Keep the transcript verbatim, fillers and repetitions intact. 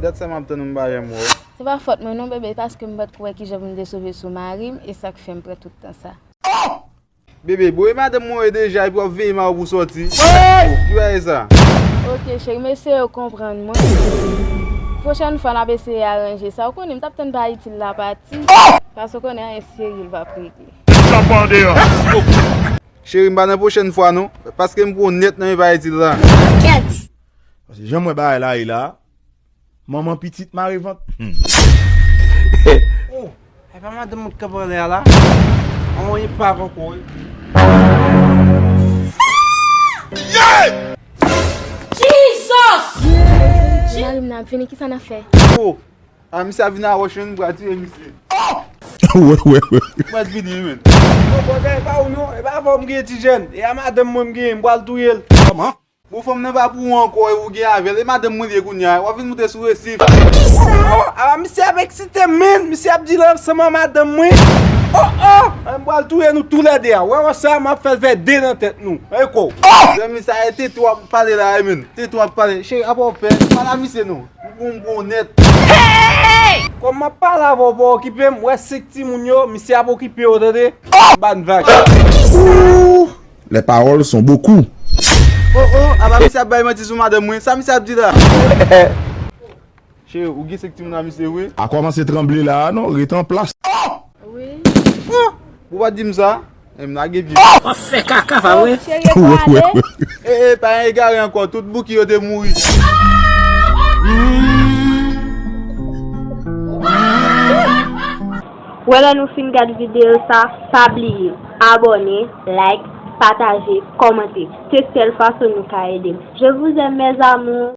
Dat sa m ap tann ou, m pa janm wè w. Se pa fòt mwen non, bebe, paske m pa t ko wè kijan pou m te sove sou mari m, e sa k fè m pran tout tan sa. Bebe, boye madanm mwen deja, epi w ap veye mari w pou sòti. Ki bagay sa? Ok, cheri, m eseye w konprann mwen. Pwochèn fwa, n ap eseye aranje sa. Ou konnen, m t ap tann pa itil la pati. Paske w konnen anyen serye l p ap regle. Cheri, m pa nan pwochèn fwa non, paske m pran w nèt nan men pa itil la. Paske jan m wè bagay la ye la, manman pitit mare vant. Oh, e pa madanm mwen k ap anlè a la? Anmwey, epav ankò wi. Jesus! Mari m nan ap vini, kisa n ap fè? Oh, a misye ap vin a wòch, m pral tiye misye. Wè, wè, wè. M pral vini, men. Non, bòdè, e pa ou non, e pa avè w m genyen ti jèn, e a madanm mwen m genyen, m pral touye l. Kòman? Bon, fanm nan pa pou ou ankò, e ou gen avè l, e madanm mwen li ye kounye a, w ap vin moute sou resif. Oh, oh, a misye ap eksite m, men, misye ap di l ansanm ak madanm mwen. Oh, oh, m pral touye nou toulède a, wè, wè sa, m ap fè l fè de nan tèt nou. Eko. Zanmi sa, e tete w ap pale la, e, men. Tete w ap pale. Cheri, apa w pè? Pale a misye non. M pran w nèt. Kòm m ap pale avè w, pa okipe m, wè senk timoun yo, misye ap okipe yo, tande? Ban vag. Ouh, les paroles sont beaucoup. Oh, oh, apa misye ap bay manti sou madanm mwen? Sa misye ap di la? Cheri, ou gen senk timoun a misye vre? A kòmanse tranble la a non, ret an plas. Wi. Oh! Ou pa di m sa? M lage pye. W ap fè kaka pa vre? Cheri, e ko ale? E, e, pa egare ankò, tout bouki yo te mouri. Wè lè nou fin gad videyo sa, pa bliye abòne, like, pataje, kòmante. Se sèl fason nou ka ede m. Je vous aime, mes amours.